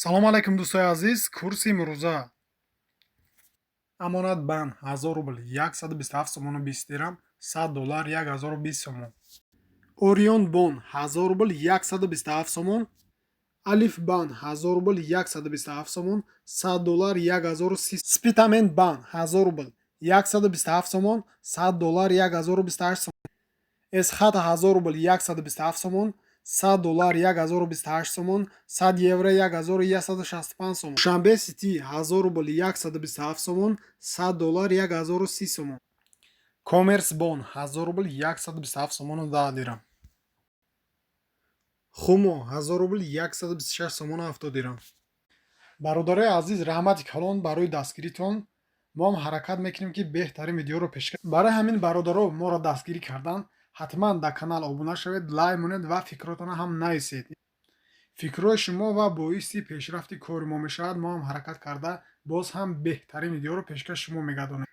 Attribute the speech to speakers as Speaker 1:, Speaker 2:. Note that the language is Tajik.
Speaker 1: Салому алайкум, дӯстои азиз. Курси имрӯза: Амонатбанк, 1000 рубл 127 сомону 20 дирам, 100 доллар 1020 сомон. Орион Бон, 1000 рубл 127 сомон. Алифбанк, 1000 рубл 127 сомон, 100 доллар 1030. Спитамен Банк, 1000 рубл 127 сомон, 100 доллар 1028 сомон. Эсхат, 1000 рубл 127 сомон, 100 доллар 1028 сомон, 100 евро 1165 сомон. Душанбе Сити, 1000 рубл 127 сомон, 100 доллар 1030 сомон. Коммерс Бон, 1000 рубл 127 сомону 10 дирам. Хумо, 1000 рубл 126 сомону 70 дирам. Бародарои азиз, раҳмати калон барои дастгиритон. Мо ҳам ҳаракат мекунем, ки беҳтарин видеоро пешкаш. Барои ҳамин, бародаро, моро дастгирӣ кардан ҳатман дар канал обуна шавед, лайк монед ва фикротонро ҳам нависед. Фикрҳои шумо ва боиси пешрафти кори мо мешавад. Мо ҳам ҳаракат карда, боз ҳам беҳтарин видеоро пешкаши шумо мегардонем.